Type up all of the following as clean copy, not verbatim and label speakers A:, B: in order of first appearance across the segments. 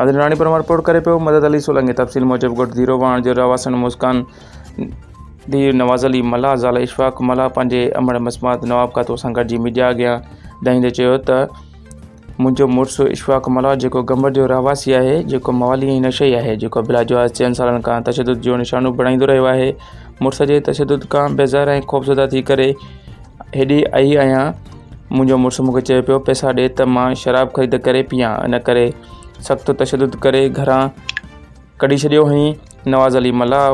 A: ناظرين راڻي پرمار رپورٽ ڪري پيو مدد علي سولنگي تفصيل موجب ڳوٺ ڌيرو واهڻ جو رهواسڻ مسڪان ڌيء نواز علي ملاح زال اشفاق ملاح پنهنجي امڙ مسمات نواب خاتون سان گڏجي ميڊيا اڳيان دانهيندي چيو ته منهنجو مڙس اشفاق ملاح جيڪو گمبٽ جو رهواسي آهي جيڪو موالي ۽ نشئي آهي جيڪو بلاجواز چئن سالن کان تشدد جو نشانو بڻائيندو رهيو آهي مڙس جي تشدد کان بيزار ۽ خوفزده ٿي ڪري هيڏي آئي آهيان منهنجو مڙس مونکي چئي پيو پئسا ڏي ته مان شراب خريد ڪري پيان ان ڪري سخت تشدد ڪري گهران ڪڍي ڇڏيو هئين. نواز علي ملاح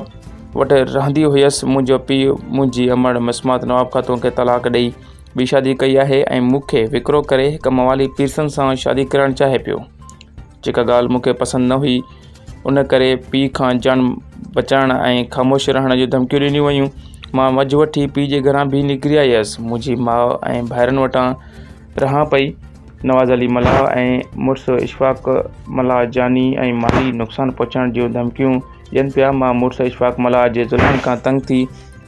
A: وٽ رهندي هيس. منهنجو پيء منهنجي امڙ مسمات نواب خاتون کي طلاق ڏئي ٻي شادي ڪئي آهي ۽ مون کي وڪرو ڪري هڪ موالي پيرسن سان شادي ڪرائڻ چاهي پيو. جيڪا ڳالهه مون کي پسند نه هئي. ان ڪري پيء کان جان بچائڻ ۽ خاموش رهڻ جون ڌمڪيون ڏنيون ويون. مان وجهه وٺي پيء جي گهران به نڪري آيس. منهنجي ماء ۽ ڀائرن وٽان رهان پئي. نواز علي ملاح ۽ مڙس اشفاق ملاح جاني ۽ مالي نقصان پهچائڻ جون ڌمڪيون ڏين پيا، مان مڙس اشفاق ملاح جي ظلمن کان تنگ ٿي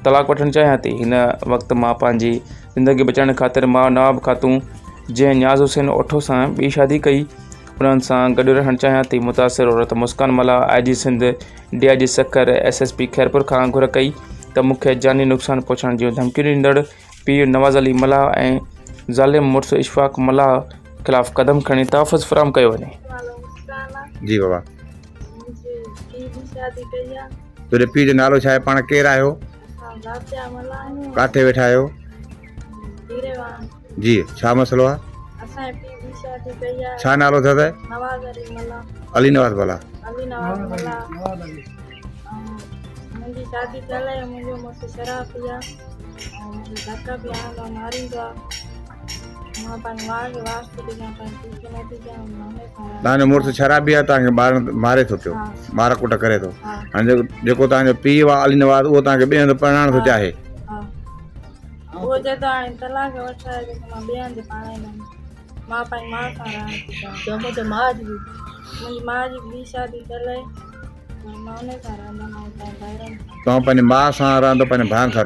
A: طلاق وٺڻ چاهيان ٿي، هن وقت مان پنهنجي زندگي بچائڻ خاطر ماء نواب خاتون جنهن نياز حسين اوٺو سان ٻي شادي ڪئي انهن سان گڏ رهڻ چاهيان ٿي، متاثر عورت Muskan Mallah I G Sindh, D I G Sukkur, S S P Khairpur کان گهر ڪئي ته مون کي جاني نقصان پهچائڻ جون ڌمڪيون ڏيندڙ پيء نواز علي ملاح ۽ ظالم مڙس اشفاق ملاح خلاف قدم کڻي تحفظ فراهم ڪيو وڃي.
B: جي بابا تنهنجي پيء جو نالو ڇا آهي پاڻ ڪير آهيو ڪاٿي ويٺا آهيو جي ڇا مسئلو آهي ڇا نالو اٿس علي نواز ملاح
C: منهنجي شادي ٿيل آهي منهنجو مڙس شراب پي آ ۽ مونکي ڌڪ به هڻندو آ ماريندو آ مان پنهنجي ماء کي واسطو ٿي ڏيان پنهنجي پيء کي نٿي ڏيان مان ان سان
B: توهان جو مڙس شرابي آ توهان کي مارڻ ماري ٿو پيو مار ڪٽ ڪري ٿو هاڻي جيڪو جيڪو توهان جو پيء آ علي نواز اهو توهان کي ٻئي هنڌ پرڻائڻ ٿو چاهي
C: ها اهو چئي ٿو هاڻي طلاق وٺرائي ڏي ته مان ٻئي هنڌ پرڻائيندم مان پنهنجي ماء سان رهڻ ٿي چاهيان
D: چئو منهنجي ماء جي
C: منهنجي ماء جي ٻي شادي ٿيل آهي مان ان سان رهندم ۽ پنهنجي ڀائرن سان.
B: توهان پنهنجي ماء سان رهندو پنهنجي ڀائرن سان.